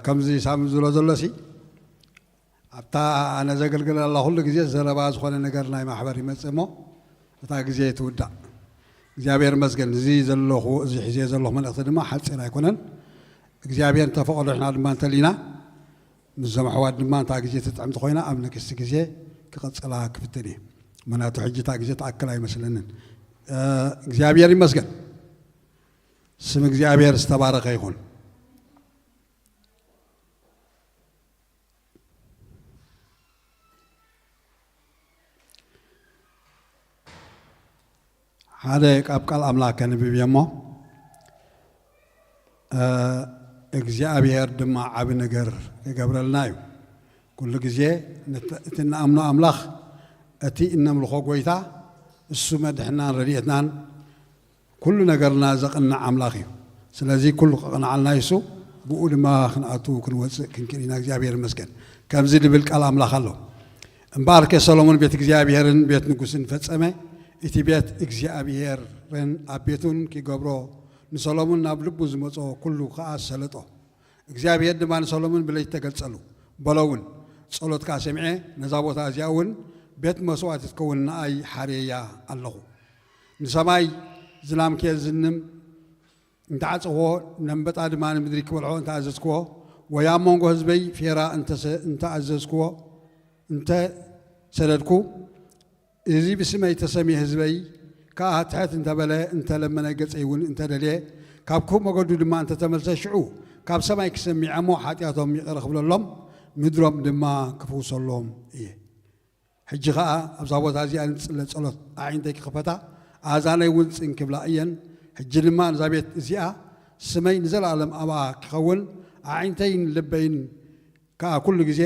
ከምዚ ሳም ዝብሎ ዘሎ ሲ ኣብታ ኣነ ዘገልግለላ ኩሉ ግዜ ዘረባ ዝኾነ ነገር ናይ ማሕበር ይመጽእ እሞ እታ ግዜ ትውዳእ። እግዚኣብሔር ይመስገን። እዚ ዘለኹ እዚ ሒዘ ዘለኹ መልእኽቲ ድማ ሓፂር ኣይኮነን። እግዚኣብሔር እንተፈቐዶ ንሕና ድማ እንተሊና ምስዞም ኣሕዋት ድማ እንታ ግዜ ትጥዕምቲ ኮይና ኣብ ንክስቲ ግዜ ክቐፅላ ክፍትን እየ። ምክንያቱ ሕጂ እታ ግዜ ትኣክል ኣይመስለንን። እግዚኣብሔር ይመስገን። ስም እግዚኣብሔር ዝተባረኸ ይኹን። ሓደ ካብ ቃል ኣምላኽ ከንብብ እየ እሞ እግዚኣብሔር ድማ ዓቢ ነገር ክገብረልና እዩ። ኩሉ ግዜ እቲ እንኣምኖ ኣምላኽ፣ እቲ እነምልኾ ጎይታ እሱ መድሕናን ረድኤትናን ኩሉ ነገርና ዘቕንዕ ኣምላኽ እዩ። ስለዚ ኩሉ ከቕንዓልና ይሱ ብኡ ድማ ክንኣቱ ክንወፅእ ክንክእል ኢና። እግዚኣብሔር ይመስገን። ከምዚ ዝብል ቃል ኣምላኽ ኣሎ። እምበኣርከ ሰሎሞን ቤት እግዚኣብሔርን ቤት ንጉስን ፈጸመ። እቲ ቤት እግዚኣብሔርን ኣብ ቤቱን ኪገብሮ ንሰሎሞን ናብ ልቡ ዝመጾ ኩሉ ከኣ ሰለጦ። እግዚኣብሔር ድማ ንሰሎሞን ብለይቲ ተገልጸሉ፣ በሎ እውን፣ ጸሎትካ ሰሚዐ፣ ነዛ ቦታ እዚኣ እውን ቤት መስዋእቲ ትከውን ንኣይ ሓርየያ ኣለኹ። ንሰማይ ዝናም ከየዝንም እንተዓጸኽዎ፣ ነንበጣ ድማ ንምድሪ ክበልዖ እንተኣዘዝክዎ፣ ወይ ኣብ መንጎ ህዝበይ ፌራ እንተሰ-፣ እንተኣዘዝክዎ፣ እንተሰደድኩ፣ እዚ ብስመይ ተሰምየ ህዝበይ ከኣ ትሕት እንተበለ፣ እንተለመነ፣ ገጸይ እውን እንተደልየ፣ ካብ ክፉእ መገዱ ድማ እንተተመልሰ፣ ሽዑ ካብ ሰማይ ክሰሚዕ እሞ ሓጢኣቶም ይቕረ ክብለሎም፣ ምድሮም ድማ ክፍውሰሎም እየ። ሕጂ ኸኣ ኣብዛ ቦታ እዚኣ ንጽለ ጸሎት ኣዒንተይ ክኽፈታ፣ ኣእዛነይ እውን ጽን ክብላ እየን። ሕጂ ድማ ነዛ ቤት እዚኣ ስመይ ንዘለኣለም ኣብኣ ክኸውን፣ ኣዒንተይን ልበይን ከኣ ኩሉ ግዜ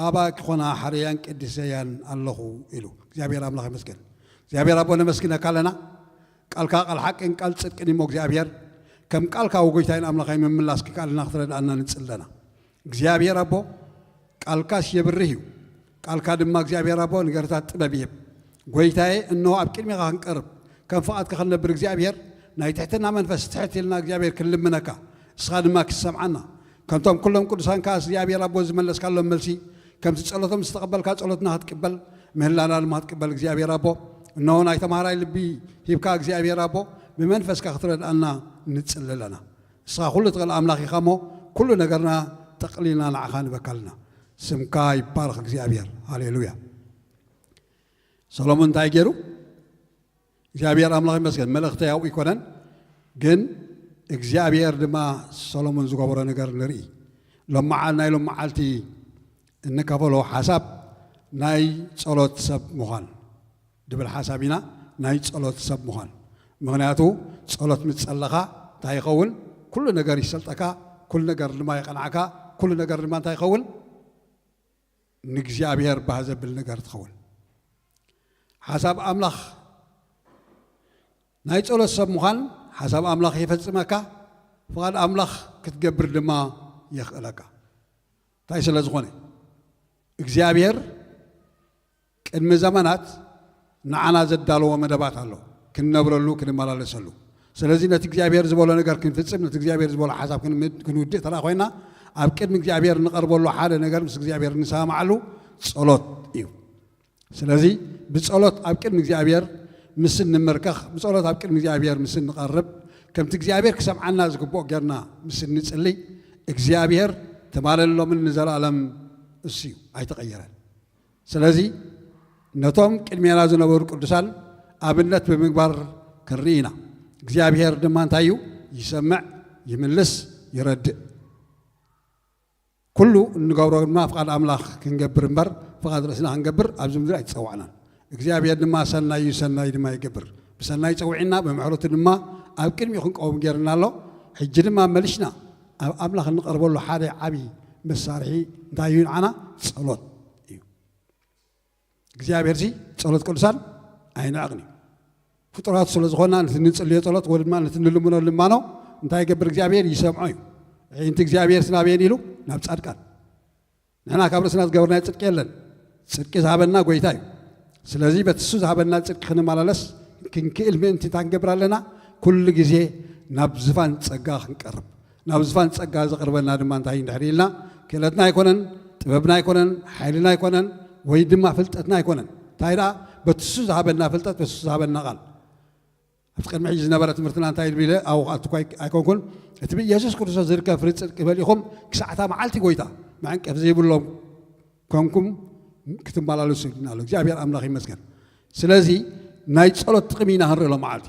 ኣብኣ ክኾና ሓረያን ቅድሰያን ኣለኹ ኢሉ። እግዚኣብሔር ኣምላኽ ይመስገን። እግዚኣብሔር ኣቦ ነመስግነካ ኣለና። ቃልካ ቃል ሓቅን ቃል ጽድቅን እሞ እግዚኣብሔር ከም ቃልካ ወጎይታይን ኣምላኻይ ምምላስ ክከኣልና ክትረድኣና ንጽል ኣለና። እግዚኣብሔር ኣቦ ቃልካስ የብርህ እዩ። ቃልካ ድማ እግዚኣብሔር ኣቦ ንገርታት ጥበብ ይህብ። ጎይታዬ እነሆ ኣብ ቅድሚኻ ክንቀርብ ከም ፍቓድካ ክንነብር እግዚኣብሔር ናይ ትሕትና መንፈስ ትሕት ኢልና እግዚኣብሔር ክንልምነካ እስኻ ድማ ክትሰምዓና ከምቶም ኩሎም ቅዱሳን ከኣ እግዚኣብሔር ኣቦ ዝመለስካሎም መልሲ ከምቲ ጸሎቶም ዝተቐበልካ ጸሎትና ክትቅበል ምህላና ድማ ክትቅበል እግዚኣብሔር ኣቦ እነሆ ናይ ተምሃራይ ልቢ ሂብካ እግዚኣብሔር ኣቦ ብመንፈስካ ክትረድኣና ንጽሊ ኣለና። ንስኻ ኩሉ ትኽእል ኣምላኽ ኢኻ እሞ ኩሉ ነገርና ጠቕሊልና ንዓኻ ንበካ ኣለና። ስምካ ይባረኽ እግዚኣብሔር። ሃሌሉያ። ሰሎሞን እንታይ ገይሩ? እግዚኣብሔር ኣምላኽ ይመስገን። መልእኽተይ ኣብኡ ኣይኮነን፣ ግን እግዚኣብሔር ድማ ሰሎሞን ዝገበሮ ነገር ንርኢ። ሎመዓል ናይ ሎመዓልቲ እንካፈሎ ሓሳብ ናይ ጸሎት ሰብ ምዃን ድብል ሓሳብ ኢና። ናይ ጸሎት ሰብ ምዃን ምኽንያቱ ጸሎት ምስ ጸለኻ እንታይ ይኸውን? ኩሉ ነገር ይሰልጠካ፣ ኩሉ ነገር ድማ ይቐንዓካ፣ ኩሉ ነገር ድማ እንታይ ይኸውን? ንእግዚኣብሔር ባህ ዘብል ነገር ትኸውን። ሓሳብ ኣምላኽ ናይ ጸሎት ሰብ ምዃን ሓሳብ ኣምላኽ የፈጽመካ፣ ፍቓድ ኣምላኽ ክትገብር ድማ የኽእለካ። እንታይ ስለ ዝኾነ እግዚኣብሔር ቅድሚ ዘመናት ንዓና ዘዳለዎ መደባት ኣሎ ክንነብረሉ ክንመላለሰሉ። ስለዚ ነቲ እግዚኣብሔር ዝበሎ ነገር ክንፍጽም ነቲ እግዚኣብሔር ዝበሎ ሓሳብ ክንውድእ ተራ ኮይና ኣብ ቅድሚ እግዚኣብሔር ንቐርበሉ ሓደ ነገር ምስ እግዚኣብሔር ንሰማማዓሉ ጸሎት እዩ። ስለዚ ብጸሎት ኣብ ቅድሚ እግዚኣብሔር ምስ እንምርከኽ ብጸሎት ኣብ ቅድሚ እግዚኣብሔር ምስ እንቐርብ ከምቲ እግዚኣብሔር ክሰምዓና ዝግብኦ ጌርና ምስ እንጽሊ እግዚኣብሔር ትማልን ሎምን ንዘለኣለም እሱ እዩ ኣይተቐየረን። ስለዚ ነቶም ቅድሜና ዝነበሩ ቅዱሳን ኣብነት ብምግባር ክንርኢ ኢና። እግዚኣብሔር ድማ እንታይ እዩ? ይሰምዕ፣ ይምልስ፣ ይረድእ። ኩሉ እንገብሮ ድማ ፍቓድ ኣምላኽ ክንገብር እምበር ፍቓድ ርእስና ክንገብር ኣብዚ ምድሪ ኣይተጸዋዕናን። እግዚኣብሔር ድማ ሰናይ እዩ፣ ሰናይ ድማ ይገብር። ብሰናይ ጸዊዕና ብምሕረቱ ድማ ኣብ ቅድሚኡ ክንቀውም ጌርና ኣሎ። ሕጂ ድማ መሊስና ኣብ ኣምላኽ እንቐርበሉ ሓደ ዓቢ መሳርሒ እንታይ እዩ ንዓና? ጸሎት እዩ። እግዚኣብሔር ሲ ጸሎት ቅዱሳን ኣይንዕቕን እዩ። ፍጡራት ስለ ዝኾና ነቲ ንጽልዮ ጸሎት ወይ ድማ ነቲ ንልምኖ ልማኖ እንታይ ይገብር እግዚኣብሔር? ይሰምዖ እዩ። ኣዒንቲ እግዚኣብሔር ስናበየን ኢሉ ናብ ጻድቃን። ንሕና ካብ ርእስና ዝገበርናዮ ጽድቂ የለን። ጽድቂ ዝሃበና ጎይታ እዩ። ስለዚ በቲ እሱ ዝሃበና ጽድቂ ክንመላለስ ክንክእል ምእንቲ እንታይ ክንገብር ኣለና? ኩሉ ግዜ ናብ ዝፋን ጸጋ ክንቀርብ። ናብ ዝፋን ጸጋ ዘቕርበና ድማ እንታይ እንድሕር ኢልና፣ ክእለትና ኣይኮነን፣ ጥበብና ኣይኮነን፣ ሓይልና ኣይኮነን፣ ወይ ድማ ፍልጠትና ኣይኮነን። እንታይ ደኣ፣ በትሱ ዝሃበና ፍልጠት፣ በትሱ ዝሃበና ቃል። ኣብቲ ቅድሚ ሕጂ ዝነበረ ትምህርትና እንታይ ኢሉ ኢለ ኣብኡ ክኣቱ እኳ ኣይኮንኩን። እቲ ብኢየሱስ ክርስቶስ ዝርከብ ፍሪ ጽድቂ መሊእኹም ክሳዕታ መዓልቲ ጎይታ መዕንቀፍ ዘይብሎም ኮንኩም ክትመላለሱ ኢልና ኣሎ። እግዚኣብሔር ኣምላኽ ይመስገን። ስለዚ ናይ ጸሎት ጥቕሚ ኢና ክንርኢ ሎም መዓልቲ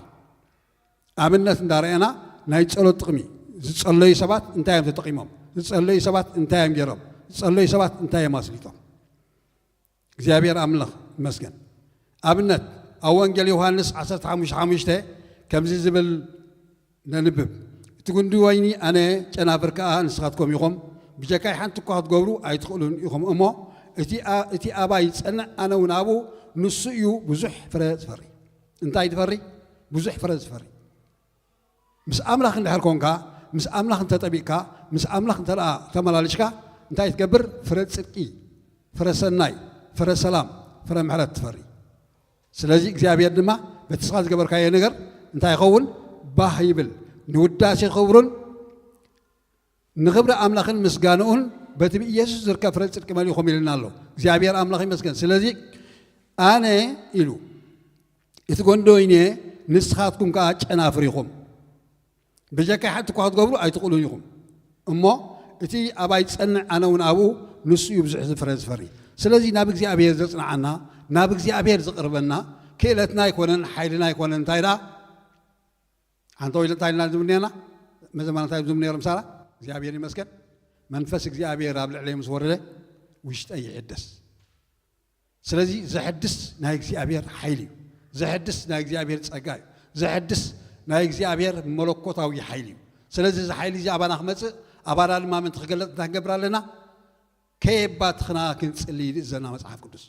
ኣብነት እንዳረኣና ናይ ጸሎት ጥቕሚ ዝጸለዩ ሰባት እንታይ እዮም ተጠቒሞም? ዝጸለዩ ሰባት እንታይ እዮም ገይሮም? ዝጸለዩ ሰባት እንታይ እዮም ኣስሊጦም? እግዚኣብሔር ኣምላኽ ይመስገን። ኣብነት ኣብ ወንጌል ዮሃንስ ዓሰርተ ሓሙሽተ ሓሙሽተ ከምዚ ዝብል ነንብብ። እቲ ጉንዲ ወይኒ ኣነ፣ ጨናፍር ከኣ ንስኻትኩም ኢኹም። ብጀካይ ሓንቲ እኳ ክትገብሩ ኣይትኽእሉን ኢኹም እሞ፣ እቲ ኣ-፣ እቲ ኣባይ ዝጸንዕ ኣነ እውን ኣብኡ፣ ንሱ እዩ ብዙሕ ፍረ ዝፈሪ። እንታይ ትፈሪ? ብዙሕ ፍረ ዝፈሪ። ምስ ኣምላኽ እንድሕር ኮንካ፣ ምስ ኣምላኽ እንተጠቢቕካ፣ ምስ ኣምላኽ እንተ ደኣ ተመላሊሽካ፣ እንታይ ትገብር? ፍረ ጽድቂ፣ ፍረ ሰናይ፣ ፍረ ሰላም፣ ፍረ ምሕረት ትፈሪ። ስለዚ እግዚኣብሔር ድማ በቲ ንስኻ ዝገበርካዮ ነገር እንታይ ይኸውን? ባህ ይብል። ንውዳሴ ክብሩን ንኽብሪ ኣምላኽን ምስጋንኡን በቲ ብኢየሱስ ዝርከብ ፍረ ጽድቂ መሊእኹም ኢልና ኣሎ። እግዚኣብሔር ኣምላኽ ይመስገን። ስለዚ ኣነ ኢሉ እቲ ጎንዶ ወይኒ እየ፣ ንስኻትኩም ከኣ ጨናፍር ኢኹም። ብጀካይ ሓንቲ እኳ ክትገብሩ ኣይትኽእሉን ኢኹም። እሞ እቲ ኣባይ ዝጸንዕ ኣነ እውን ኣብኡ፣ ንሱ እዩ ብዙሕ ፍረ ዝፈሪ። ስለዚ ናብ እግዚኣብሔር ዘጽንዓና፣ ናብ እግዚኣብሔር ዝቕርበና፣ ክእለትና ኣይኮነን፣ ሓይልና ኣይኮነን። እንታይ ደኣ? ሓንቲ ኢለ እንታይ ኢልና ዝብል ነርና? መዘማን እንታይ ዝብል ነይሮም ሳራ? እግዚኣብሔር ይመስገን። መንፈስ እግዚኣብሔር ኣብ ልዕለይ ምስ ወረደ፣ ውሽጠይ ይሕደስ። ስለዚ ዘሕድስ ናይ እግዚኣብሔር ሓይሊ እዩ። ዘሕድስ ናይ እግዚኣብሔር ጸጋ እዩ። ዘሕድስ ናይ እግዚኣብሔር መለኮታዊ ሓይሊ እዩ። ስለዚ እዚ ሓይሊ እዚ ኣባና ክመጽእ፣ ኣባና ድማ ምእንቲ ክገለጽ እንታይ ክንገብር ኣለና? ከየባትኽና ክንጽሊ ይእዘና መጽሓፍ ቅዱስ።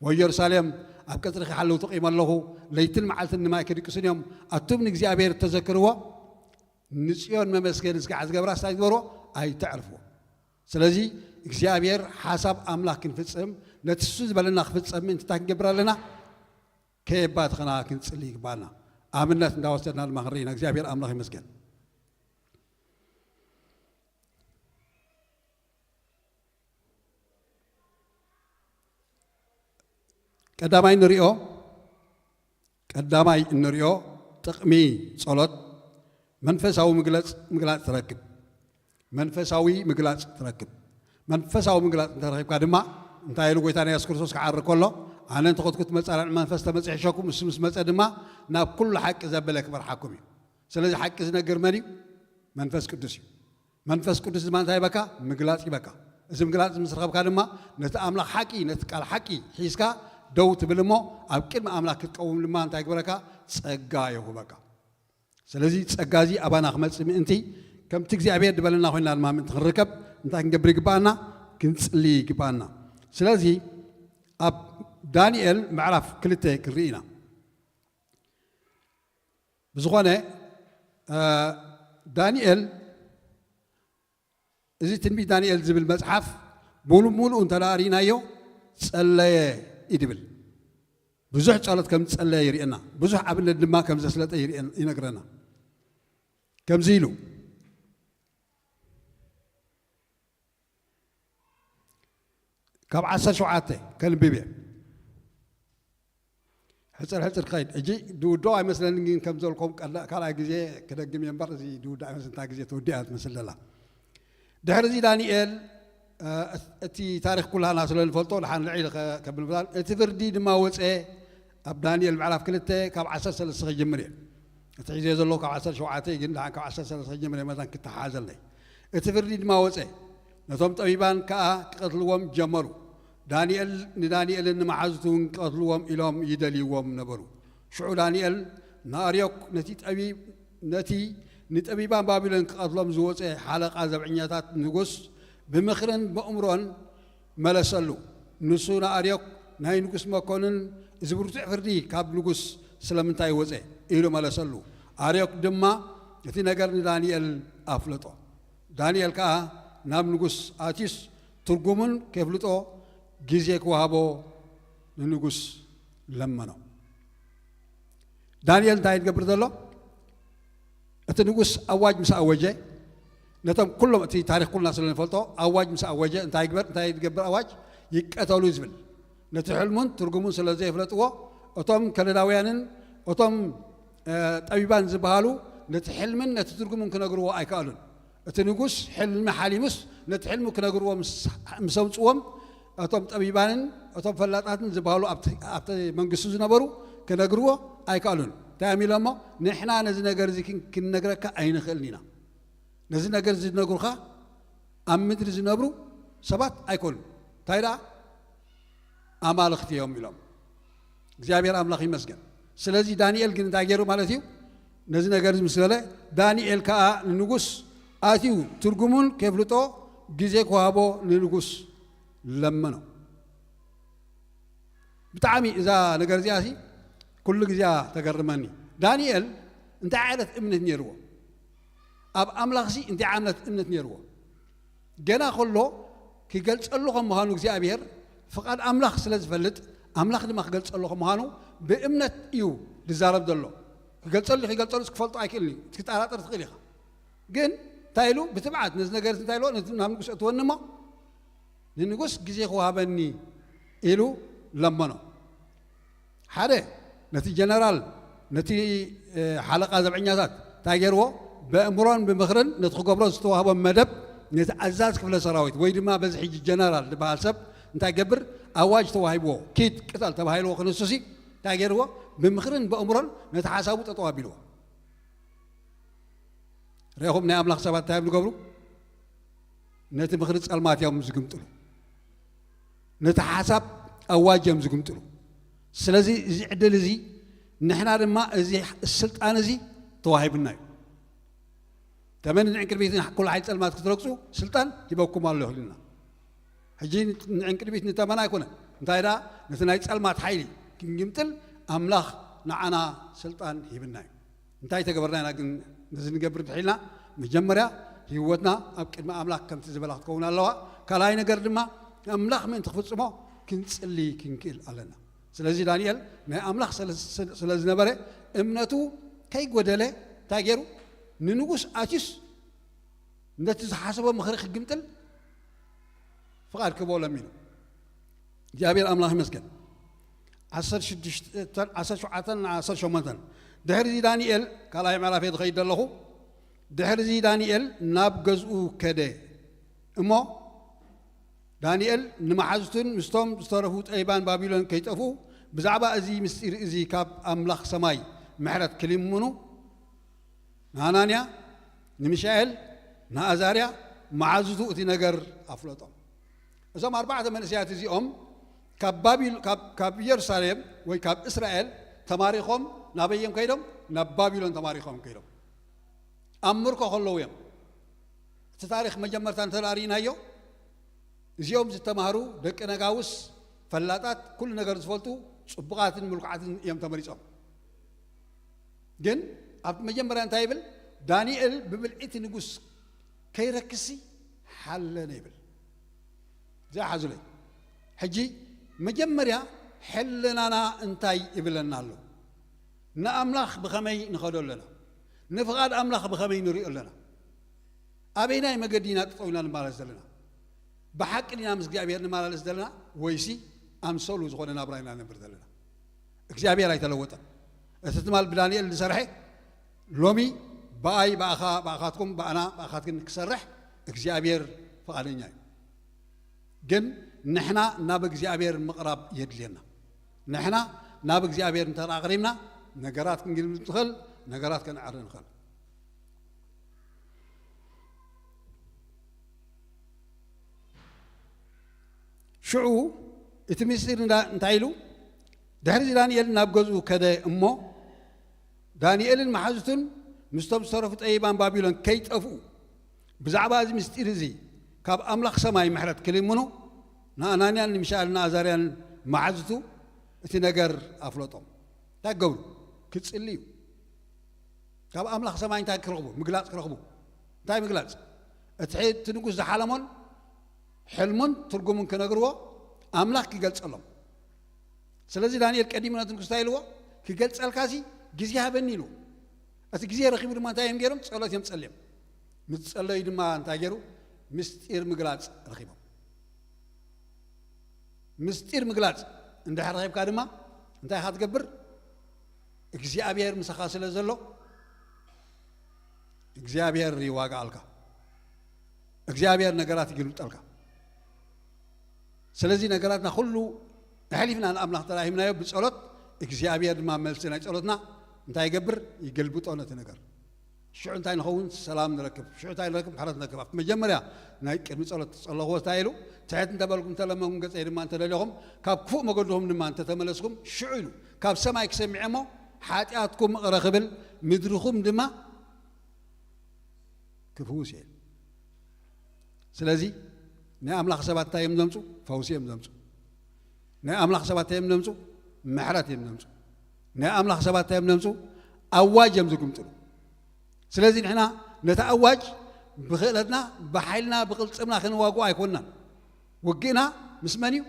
ወኢየሩሳሌም ኣብ ቀጽርኺ ሓለውቲ ቆይመ ኣለኹ፣ ለይትን መዓልትን ንማይ ክድቅሱን እዮም። ኣቱም ንእግዚኣብሔር እተዘክርዎ፣ ንጽዮን መመስገኒ ስጋዕ ዝገብራ እንታይ ትግበርዎ? ኣይተዕርፍዎ። ስለዚ እግዚኣብሔር ሓሳብ ኣምላኽ ክንፍጽም፣ ነቲ እሱ ዝበለና ክፍጸም ምእንቲ እንታይ ክንገብር ኣለና? ከየባትኽና ክንጽሊ ይግባና። ኣብነት እንዳወሰድና ድማ ክንርኢ ኢና። እግዚኣብሔር ኣምላኽ ይመስገን። ቀዳማይ እንሪኦ፣ ቀዳማይ እንሪኦ ጥቕሚ ጸሎት መንፈሳዊ ምግለጽ፣ ምግላጽ ትረክብ። መንፈሳዊ ምግላጽ ትረክብ። መንፈሳዊ ምግላጽ እንተረኺብካ ድማ እንታይ ኢሉ ጎይታና የሱስ ክርስቶስ ክዓርግ ከሎ፣ "ኣነ እንተኸድኩ እቲ መጻርዕ መንፈስ ተመጺሕሸኩም፣ እሱ ምስ መጸ ድማ ናብ ኩሉ ሓቂ ዘበለ ክመርሓኩም እዩ።" ስለዚ ሓቂ ዝነግር መን እዩ? መንፈስ ቅዱስ እዩ። መንፈስ ቅዱስ ድማ እንታይ ይበካ? ምግላጽ ይበካ። እዚ ምግላጽ ምስ ረኸብካ ድማ ነቲ ኣምላኽ ሓቂ፣ ነቲ ቃል ሓቂ ሒዝካ ደው ትብል እሞ ኣብ ቅድሚ ኣምላኽ ክትቀውም ድማ እንታይ ይግበረካ? ጸጋ ይሁበካ። ስለዚ ጸጋ እዚ ኣባና ክመጽእ ምእንቲ ከምቲ እግዚኣብሔር ዝበለና ኮይና ድማ ምእንቲ ክንርከብ እንታይ ክንገብር ይግባኣና? ክንጽሊ ይግባኣና። ስለዚ ኣብ ዳንኤል ምዕራፍ ክልተ ክንርኢ ኢና። ብዝኾነ፣ እ፣ ዳንኤል፣ እዚ ትንቢት ዳንኤል ዝብል መጽሓፍ ሙሉ ሙሉ እንተ ደኣ ርኢናዮ፣ ጸለየ እዩ ድብል። ብዙሕ ጸሎት ከም ዝጸለየ ይርእየና። ብዙሕ ኣብነት ድማ ከም ዘስለጠ ይርእየን-፣ ይነግረና። ከምዚ ኢሉ፣ ካብ ዓሰርተ ሸውዓተ ከንብብ እየ። ሕጽር ሕጽር ክኸይድ። ሕጂ ድውድኦ ኣይመስለንን፣ ግን ከም ዘልኩም ቀላ-፣ ካልኣይ ግዜ ክደግም እየ እምበር፣ እዚ ድውድኦ ኣይመስለንን፣ እታ ግዜ ተወዲኣ ትመስል ዘላ። ድሕሪ እዚ ዳንኤል፣ እ፣ እቲ ታሪኽ ኩላና ስለ ንፈልጦ፣ ደሓን ልዕል ከ-፣ ከብል ምፍላል፣ እቲ ፍርዲ ድማ ወጸ፣ ኣብ ዳንኤል ምዕራፍ ክልተ ካብ ዓሰርተ ሰለስተ ክጅምር እየ። እቲ ሒዘ ዘለኹ ካብ ዓሰርተ ሸውዓተ እዩ፣ ግን ደሓን ካብ ዓሰርተ ሰለስተ ክጅምር እየ፣ መታን ክተሓሓዘለይ። እቲ ፍርዲ ድማ ወጸ፣ ነቶም ጠቢባን ከኣ ክቐትልዎም ጀመሩ። ዳንኤል፣ ንዳንኤልን ንመሓዙቱን ክቐትልዎም ኢሎም ይደልይዎም ነበሩ። ሽዑ ዳንኤል ንኣርዮክ፣ ነቲ ጠቢ-፣ ነቲ ንጠቢባን ባቢሎን ክቐትሎም ዝወጸ ሓለቓ ዘብዐኛታት ንጉስ ብምኽርን በእምሮን መለሰሉ። ንሱ ንኣርዮክ፣ ናይ ንጉስ መኮንን፣ እዚ ብርቱዕ ፍርዲ ካብ ንጉስ ስለምንታይ ወጸ? ኢሉ መለሰሉ። ኣርዮክ ድማ እቲ ነገር ንዳንኤል ኣፍለጦ። ዳንኤል ከኣ ናብ ንጉስ ኣትዩስ ትርጉሙን ከፍልጦ ግዜ ክወሃቦ ንንጉስ ለመኖ። ዳንኤል እንታይ ዝገብር ዘሎ? እቲ ንጉስ ኣዋጅ ምስ ኣወጀ፣ ነቶም ኩሎም፣ እቲ ታሪኽ ኩልና ስለ ንፈልጦ፣ ኣዋጅ ምስ ኣወጀ እንታይ ይግበር፣ እንታይ ዝገብር ኣዋጅ? ይቀተሉ ዝብል። ነቲ ሕልሙን ትርጉሙን ስለ ዘይፍለጥዎ፣ እቶም ከለዳውያንን እቶም፣ እ፣ ጠቢባን ዝበሃሉ ነቲ ሕልምን ነቲ ትርጉሙን ክነግርዎ ኣይከኣሉን። እቲ ንጉስ ሕልሚ ሓሊሙስ ነቲ ሕልሚ ክነግርዎ ምስ፣ ምስ ኣምጽዎም፣ እቶም ጠቢባንን እቶም ፈላጣትን ዝበሃሉ ኣብቲ፣ ኣብቲ መንግስቱ ዝነበሩ ክነግርዎ ኣይከኣሉን። እንታይ እዮም ኢሎሞ? "ንሕና ነዚ ነገር እዚ ክን-፣ ክንነግረካ ኣይንኽእልን ኢና። ነዚ ነገር እዚ ዝነግሩኻ ኣብ ምድሪ ዝነብሩ ሰባት ኣይኮኑን። እንታይ ደኣ? ኣማልኽቲ እዮም" ኢሎም። እግዚኣብሔር ኣምላኽ ይመስገን። ስለዚ ዳንኤል ግን እንታይ ገይሩ ማለት እዩ? ነዚ ነገር እዚ ምስ በለ፣ ዳንኤል ከኣ ንንጉስ ኣትዩ ትርጉሙን ከፍልጦ ግዜ ክወሃቦ ንንጉስ ለመኖ። ብጣዕሚ እዛ ነገር እዚኣ ሲ ኩሉ ግዜ ተገርመኒ። ዳንኤል እንታይ ዓይነት እምነት ነይርዎ? ኣብ ኣምላኽሲ እንታይ ዓይነት እምነት ነይርዎ? ገና ከሎ ክገልጸሉ ከም ምዃኑ እግዚኣብሔር ፍቓድ ኣምላኽ ስለ ዝፈልጥ፣ ኣምላኽ ድማ ክገልጸሉ ከም ምዃኑ ብእምነት እዩ ዝዛረብ ዘሎ። ክገልጸሉ፣ ክገልጸሉስ ክፈልጦ ኣይክእልን እዩ። ክትጠራጠር ትኽእል ኢኻ። ግን እንታይ ኢሉ? ብትብዓት ነዚ ነገር እዚ እንታይ ኢልዎ? ነቲ ናብ ንጉስ እትወኒ እሞ ንንጉስ ግዜ ክወሃበኒ ኢሉ ለመኖ። ሓደ፣ ነቲ ጀነራል፣ ነቲ፣ እ፣ ሓለቓ ዘብዐኛታት እንታይ ገይርዎ? በእምሮን ብምኽርን ነቲ ክገብሮ ዝተዋህቦ መደብ ነቲ ኣዛዝ ክፍለ ሰራዊት ወይ ድማ በዚ ሕጂ ጀነራል ዝበሃል ሰብ እንታይ ገብር? ኣዋጅ ተዋሂብዎ፣ "ኪድ ቅተል" ተባሂልዎ ክንሱሲ እንታይ ገይርዎ? ብምኽርን በእምሮን ነቲ ሓሳቡ ጠጠው ኣቢልዎ። ርኢኹም ናይ ኣምላኽ ሰባት እንታይ እዮም ዝገብሩ? ነቲ ምኽሪ ጸልማት እዮም ዝግምጥሉ። ነቲ ሓሳብ ኣዋጅ እዮም ዝግምጥሉ። ስለዚ እዚ ዕድል እዚ ንሕና ድማ እዚ ስልጣን እዚ ተዋሂብና እዩ። ተመን ንዕንቅድሚት ኩሉ ሓይሊ ጸልማት ክትረግጹ ስልጣን ሂበኩም ኣሎ ኢልና። ሕጂ ንዕንቅድሚት ንተመን ኣይኮነን። እንታይ ደኣ ነቲ ናይ ጸልማት ሓይሊ ክንግምጥል ኣምላኽ ንዓና ስልጣን ሂብና እዩ። እንታይ ተገበርና ኢና ግን ነዚ ንገብር እንድሕር ኢልና? መጀመርያ ህይወትና ኣብ ቅድሚ ኣምላኽ ከምቲ ዝበላ ክትከውን ኣለዋ። ካልኣይ ነገር ድማ ኣምላኽ ምእንቲ ክፍጽሞ ክንጽሊ ክንክእል ኣለና። ስለዚ ዳንኤል ናይ ኣምላኽ ስለ፣ ስለ ዝነበረ እምነቱ ከይጎደለ እንታይ ገይሩ? ንንጉስ ኣትዩስ ነቲ ዝሓሰቦ ምኽሪ ክግምጥል ፍቓድ ክህቦ ለሚኑ። እግዚኣብሔር ኣምላኽ ይመስገን። ዓሰርተ ሽዱሽተ፣ ዓሰርተ ሸውዓተ፣ ዓሰርተ ሸሞንተ። ድሕሪ እዚ ዳንኤል፣ ካልኣይ ምዕራፍ እየ ዝኸይድ ዘለኹ። ድሕሪ እዚ ዳንኤል ናብ ገዝኡ ከደ እሞ፣ ዳንኤል ንመሓዙቱን ምስቶም ዝተረፉ ጠቢባን ባቢሎን ከይጠፍኡ፣ ብዛዕባ እዚ ምስጢር እዚ ካብ ኣምላኽ ሰማይ ምሕረት ክልምኑ ንሃናንያ፣ ንሚሻኤል፣ ንኣዛርያ፣ መሓዙቱ እቲ ነገር ኣፍለጦም። እዞም ኣርባዕተ መንእሰያት እዚኦም ካብ ባቢል-፣ ካብ፣ ካብ ኢየሩሳሌም ወይ ካብ እስራኤል ተማሪኾም ናበይ እዮም ከይዶም? ናብ ባቢሎን ተማሪኾም ከይዶም። ኣብ ምርኮ ከለዉ እዮም። እቲ ታሪኽ መጀመርታ እንተ ደኣ ርኢናዮ፣ እዚኦም ዝተማህሩ ደቂ ነጋውስ፣ ፈላጣት፣ ኩሉ ነገር ዝፈልጡ፣ ጽቡቓትን ምልኩዓትን እዮም ተመሪጾም። ግን ኣብቲ መጀመርያ እንታይ ይብል? ዳንኤል ብብልዒ እቲ ንጉስ ከይረክስሲ ሓለነ ይብል። እዚኣ ሓዙለይ። ሕጂ መጀመርያ ሕልናና እንታይ ይብለና ኣሎ? ንኣምላኽ ብኸመይ ንኸዶ ኣለና? ንፍቓድ ኣምላኽ ብኸመይ ንሪኦ ኣለና? ኣበይናይ መገዲ ኢና ጠጠው ኢልና ንመላለስ ዘለና? ብሓቂ ዲና ምስ እግዚኣብሔር ንመላለስ ዘለና? ወይሲ ኣምሰሉ ዝኾነ ናብራ ኢና ንነብር ዘለና? እግዚኣብሔር ኣይተለወጠን። እቲ ትማል ብዳንኤል ዝሰርሐ ሎሚ ብኣይ፣ ብኣኻ፣ ብኣኻትኩም፣ ብኣና፣ ብኣኻትክን ክሰርሕ እግዚኣብሔር ፍቓደኛ እዩ። ግን ንሕና ናብ እግዚኣብሔር ምቕራብ የድልየና። ንሕና ናብ እግዚኣብሔር እንተ ኣቕሪብና ነገራት ክንግልብጥ ንኽእል፣ ነገራት ከነዕሪ ንኽእል። ሽዑ እቲ ምስጢር እንዳ-፣ እንታይ ኢሉ? ድሕሪ እዚ ዳንኤል ናብ ገዝኡ ከደ እሞ፣ ዳንኤልን መሓዙቱን ምስቶም ዝተረፉ ጠቢባን ባቢሎን ከይጠፍኡ፣ ብዛዕባ እዚ ምስጢር እዚ ካብ ኣምላኽ ሰማይ ምሕረት ክልምኑ፣ ንኣናንያን ንሚሻኤልን ንኣዛርያን መሓዙቱ እቲ ነገር ኣፍለጦም። እንታይ ክገብሩ? ክጽልዩ። ካብ ኣምላኽ ሰማይ እንታይ ክረኽቡ? ምግላጽ ክረኽቡ። እንታይ ምግላጽ? እቲ፣ እቲ ንጉስ ዝሓለሞን ሕልሙን ትርጉሙን ክነግርዎ ኣምላኽ ክገልጸሎም። ስለዚ ዳንኤል ቀዲሙ ነቲ ንጉስ እንታይ ኢልዎ? "ክገልጸልካሲ ግዜ ሃበኒ" ኢልዎ። እቲ ግዜ ረኺቡ ድማ እንታይ እዮም ገይሮም? ጸሎት እዮም ጸልዮም። ምስ ጸለዩ ድማ እንታይ ገይሩ? ምስጢር ምግላጽ ረኺቦም። ምስጢር ምግላጽ እንድሕር ረኺብካ ድማ እንታይ ኢኻ ትገብር? እግዚኣብሔር ምሳኻ ስለ ዘሎ እግዚኣብሔር ይዋጋኣልካ። እግዚኣብሔር ነገራት ይግልብጠልካ። ስለዚ ነገራትና ኩሉ ኣሕሊፍና ንኣምላኽ ተራሂብናዮ ብጸሎት እግዚኣብሔር ድማ መልሲ ናይ ጸሎትና እንታይ ይገብር? ይገልብጦ ነቲ ነገር። ሽዑ እንታይ ንኸውን? ሰላም ንረክብ። ሽዑ እንታይ ንረክብ? ምሕረት ንረክብ። ኣብቲ መጀመርያ ናይ ቅድሚ ጸሎት ዝጸለኽዎ እንታይ ኢሉ? ትሕት እንተበልኩም፣ እንተለመንኩም፣ ገጸይ ድማ እንተደለኹም፣ ካብ ክፉእ መገድኹም ድማ እንተተመለስኩም፣ ሽዑ ኢሉ ካብ ሰማይ ክሰሚዐ እሞ ሓጢኣትኩም እቕረ ክብል፣ ምድርኹም ድማ ክፍውስ እየ። ስለዚ ናይ ኣምላኽ ሰባት እንታይ እዮም ዘምፁ? ፈውሲ እዮም ዘምፁ። ናይ ኣምላኽ ሰባት እንታይ እዮም ዘምፁ? ምሕረት እዮም ዘምፁ። ናይ ኣምላኽ ሰባት እንታይ እዮም ዘምፁ? ኣዋጅ እዮም ዝግምጥሉ። ስለዚ ንሕና ነቲ ኣዋጅ ብኽእለትና፣ ብሓይልና፣ ብቕልጽምና ክንዋግኦ ኣይኮንናን። ውግእና ምስ መን እዩ?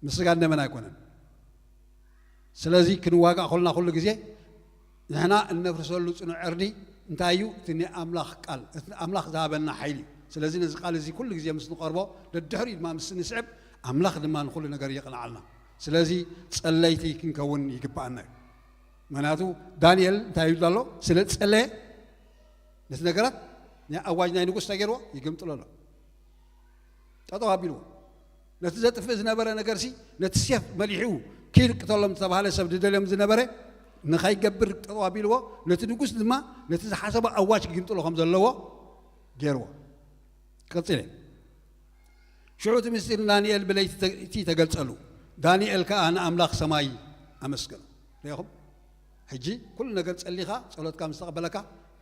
ምስ ስጋን ደምን ኣይኮነን። ስለዚ ክንዋጋእ ከለና ኩሉ ግዜ ንሕና እነፍርሰሉ ጽኑዕ ዕርዲ እንታይ እዩ? እቲ ናይ ኣምላኽ ቃል፣ እቲ ኣምላኽ ዝሃበና ሓይሊ እዩ። ስለዚ ነዚ ቃል እዚ ኩሉ ግዜ ምስ ንቐርቦ፣ ደድሕሪኡ ድማ ምስ ንስዕብ፣ ኣምላኽ ድማ ንኹሉ ነገር የቕንዓልና። ስለዚ ጸለይቲ ክንከውን ይግብኣና እዩ። ምኽንያቱ ዳንኤል እንታይ ይብል ኣሎ? ስለ ጸለየ ነቲ ነገራት ናይ ኣዋጅ ናይ ንጉስ እንታይ ገይርዎ? ይግምጥሎ ኣሎ። ጠጠው ኣቢልዎ። ነቲ ዘጥፍእ ዝነበረ ነገርሲ፣ ነቲ ሴፍ መሊሑ ኪድ ቅተሎም ዝተባህለ ሰብ ዝደልዮም ዝነበረ ንኸይገብር ጠጠው ኣቢልዎ። ነቲ ንጉስ ድማ ነቲ ዝሓሰቦ ኣዋጅ ክግምጥሎ ከም ዘለዎ ገይርዎ። ቀጺለ። ሽዑ እቲ ምስጢር ንዳንኤል ብለይቲ ተ-፣ እቲ ተገልጸሉ። ዳንኤል ከኣ ንኣምላኽ ሰማይ ኣመስገኖ። ርኢኹም? ሕጂ ኩሉ ነገር ጸሊኻ ጸሎትካ ምስ ተቐበለካ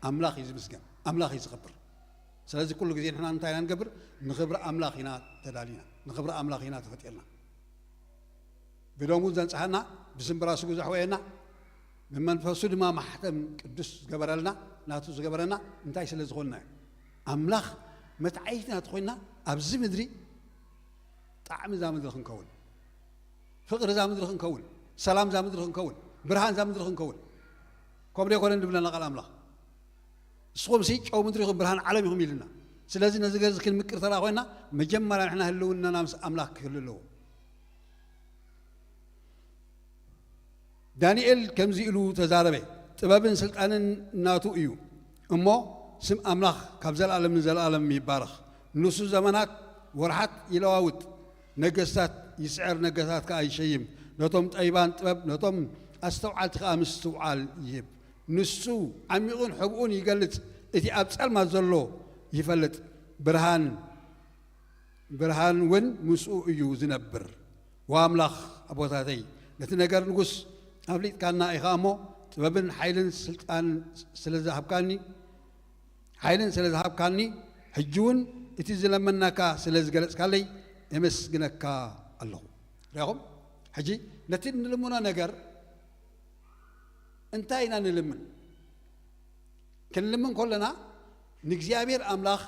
ኣምላኽ እዩ ዝምስገን፣ ኣምላኽ እዩ ዝኸብር። ስለዚ ኩሉ ግዜ ንሕና እንታይ ኢና ንገብር? ንኽብሪ ኣምላኽ ኢና ተዳሊና፣ ንኽብሪ ኣምላኽ ኢና ተፈጢርና። ብደሙ ዘንጽሃና፣ ብስምብራ ስጉ ዘሕወየና፣ ብመንፈሱ ድማ ማሕተም ቅዱስ ዝገበረልና፣ ናቱ ዝገበረና እንታይ ስለ ዝኾንና እዩ? ኣምላኽ መትዓይትና ተኾይንና ኣብዚ ምድሪ ጣዕሚ እዛ ምድሪ ክንከውን፣ ፍቕሪ እዛ ምድሪ ክንከውን፣ ሰላም እዛ ምድሪ ክንከውን፣ ብርሃን እዛ ምድሪ ክንከውን። ከምኡ ዶ ኣይኮነን ዝብለና ቃል ኣምላኽ? ንስኹምሲ ጨው ምድሪ ኢኹም፣ ብርሃን ዓለም ኢኹም ኢልና። ስለዚ ነዚ ገዚ ክንምቅር ተራ ኮይና መጀመርያ ንሕና ህልውናና ምስ ኣምላኽ ክህሉ ኣለዎ። ዳንኤል ከምዚ ኢሉ ተዛረበ፣ ጥበብን ስልጣንን ናቱ እዩ እሞ፣ ስም ኣምላኽ ካብ ዘለኣለም ንዘለኣለም ይባረኽ። ንሱ ዘመናት ወርሓት ይለዋውጥ፣ ነገስታት ይስዕር፣ ነገስታት ከኣ ይሸይም። ነቶም ጠቢባን ጥበብ፣ ነቶም ኣስተውዓልቲ ከኣ ምስትውዓል ይህብ። ንሱ ዓሚቑን ሕቡኡን ይገልጽ፣ እቲ ኣብ ጸልማት ዘሎ ይፈልጥ፣ ብርሃን ብርሃን እውን ምስኡ እዩ ዝነብር። ወኣምላኽ ኣቦታተይ፣ ነቲ ነገር ንጉስ ኣፍሊጥካና ኢኻ እሞ፣ ጥበብን ሓይልን ስልጣን ስለ ዝሃብካኒ፣ ሓይልን ስለ ዝሃብካኒ፣ ሕጂ እውን እቲ ዝለመናካ ስለ ዝገለጽካለይ የመስግነካ ኣለኹ። ርኢኹም? ሕጂ ነቲ እንልምኖ ነገር እንታይ ኢና ንልምን? ክንልምን ከለና ንእግዚኣብሔር ኣምላኽ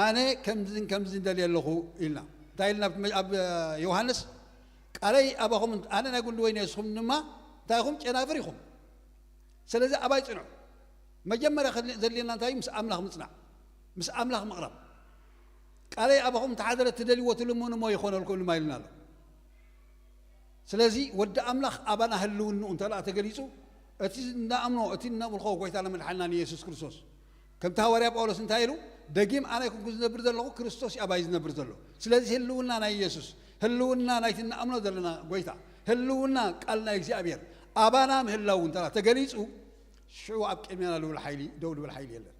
ኣነ ከምዝን ከምዝን ደልየ ኣለኹ ኢልና። እንታይ ኢልና ኣብ ዮሃንስ? ቃለይ ኣባኹም፣ ኣነ ናይ ጉንዲ ወይኒ፣ ንስኹም ድማ እንታይ ኢኹም? ጨናፍር ኢኹም። ስለዚ ኣባይ ጽንዑ። መጀመርያ ከድሊ-፣ ዘድልየና እንታይ እዩ? ምስ ኣምላኽ ምጽናዕ፣ ምስ ኣምላኽ ምቕራብ። ቃለይ ኣባኹም እንተሓደረ ትደልይዎ ትልምኑ እሞ ይኾነልኩም ድማ ኢልና ኣሎ። ስለዚ ወዲ ኣምላኽ ኣባና ህልውንኡ እንተ ደኣ ተገሊጹ፣ እቲ እንኣምኖ፣ እቲ እነምልኾ ጎይታን መድሓኒናን ኢየሱስ ክርስቶስ፣ ከምቲ ሃዋርያ ጳውሎስ እንታይ ኢሉ? ደጊም ኣነ ኣይኮንኩን ዝነብር ዘለኹ፣ ክርስቶስ እዩ ኣባይ ዝነብር ዘሎ። ስለዚ ህልውና ናይ ኢየሱስ፣ ህልውና ናይቲ እንኣምኖ ዘለና ጎይታ፣ ህልውና ቃል ናይ እግዚኣብሔር ኣባና ምህላው እንተ ደኣ ተገሊጹ፣ ሽዑ ኣብ ቅድሜና ልብል ሓይሊ፣ ደው ልብል ሓይሊ የለን።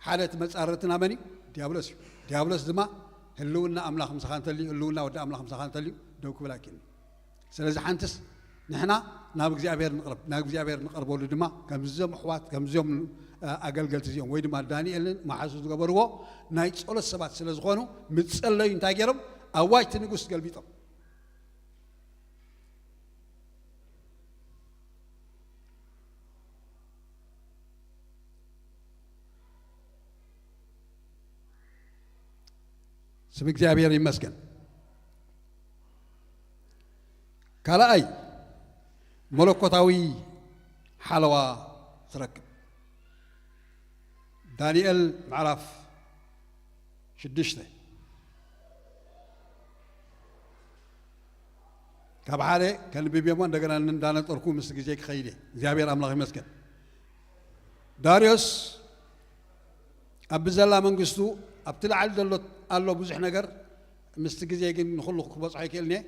ሓደ እቲ መጻረርትና መን እዩ? ዲያብሎስ እዩ። ዲያብሎስ ድማ ህልውና ኣምላኽ ምሳኻ እንተልዩ፣ ህልውና ወዲ ኣምላኽ ምሳኻ እንተልዩ ደው ክብል ኣይክእልን። ስለዚ ሓንትስ ንሕና ናብ እግዚኣብሔር ንቕረብ፣ ናብ እግዚኣብሔር ንቐርበሉ ድማ ከምዚኦም ኣሕዋት፣ ከምዚኦም፣ እ፣ ኣገልገልቲ እዚኦም ወይ ድማ ዳንኤልን መሓዙ ዝገበርዎ ናይ ጸሎት ሰባት ስለ ዝኾኑ፣ ምስ ጸለዩ እንታይ ገይሮም? ኣዋጅ እቲ ንጉስ ገልቢጦም። ስም እግዚኣብሔር ይመስገን። ካልኣይ መለኮታዊ ሓለዋ ትረክብ። ዳንኤል ምዕራፍ ሽዱሽተ። ካብ ሓደ ከንብብ እሞ እንደገና እንዳነጠርኩ ምስ ግዜ ክኸይድ እየ። እግዚኣብሔር ኣምላኽ ይመስገን። ዳርዮስ ኣብ ብዘላ መንግስቱ ኣብቲ ላዕሊ ዘሎ ኣሎ ብዙሕ ነገር፣ ምስቲ ግዜ ግን ንኹሉ ክበጽሖ ኣይክእልን እየ።